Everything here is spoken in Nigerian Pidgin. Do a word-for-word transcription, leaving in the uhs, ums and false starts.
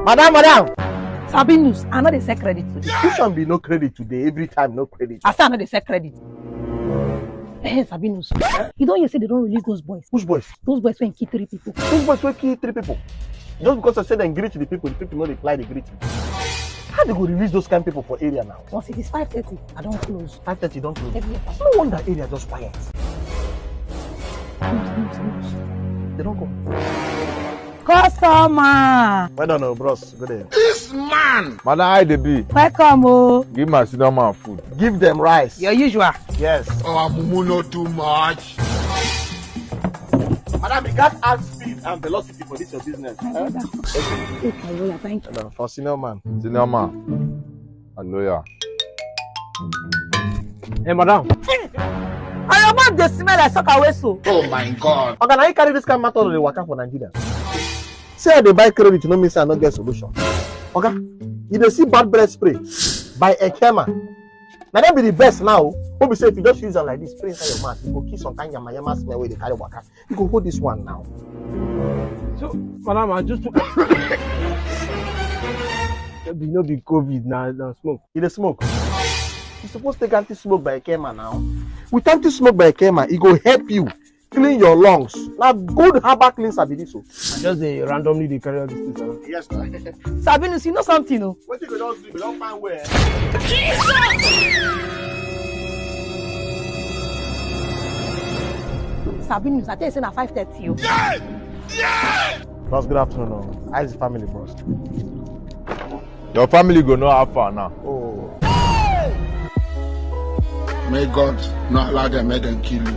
Madam, madam. Sabinus, I no dey sell credit today. Which one be no credit today? Every time no credit. I say I no dey sell credit. Eh, Sabinus, you don hear say they don release those boys? Which boys? Those boys wey kill three people. Those boys wey kill three people. Just because I say dem greet the people, the people no reply the greeting. How they go release those kind people for area now? Once it is five thirty, I don close. Five thirty don close. Every No wonder area just quiet. They don come. Customer. Well done, oh, bros. Good day. This man. Madam, how they be? Welcome, oh. Give my senior man food. Give them rice. Your usual. Yes. Our mumu no too much. Madam, you got add speed and velocity for this your business. Huh? Thank you. Hello, for senior man. Senior man. Hallelujah. Hey, madam. Your mouth dey smell like sock away so. Oh my God. Oga, na you carry this kind matter dey waka for Nigeria. Say I dey buy credit, no mean say I no get solution. Oga, you dey see bad breath spray by Ekema. Na dem be the best now. Who be say if you just use am like this, spray inside your mouth, you go kill some kind yama yama smell wey dey carry waka. You go hold this one now. So, madam, I just no be, no be covid, na, na smoke. You dey smoke? You suppose take anti-smoke by Ekema now. With anti-smoke by Ekema, e go help you clean your lungs. Na good herbal cleanser be this o. I just dey randomly dey carry all these things around. Yes, sir. Sabinus, you know something o. Wetin go don do? We don find where. Sabinus, I tell you say na five thirty o. Boss, good afternoon o. How is the family, boss? Your family go know how far now. Oh. May God not allow them, make them kill you.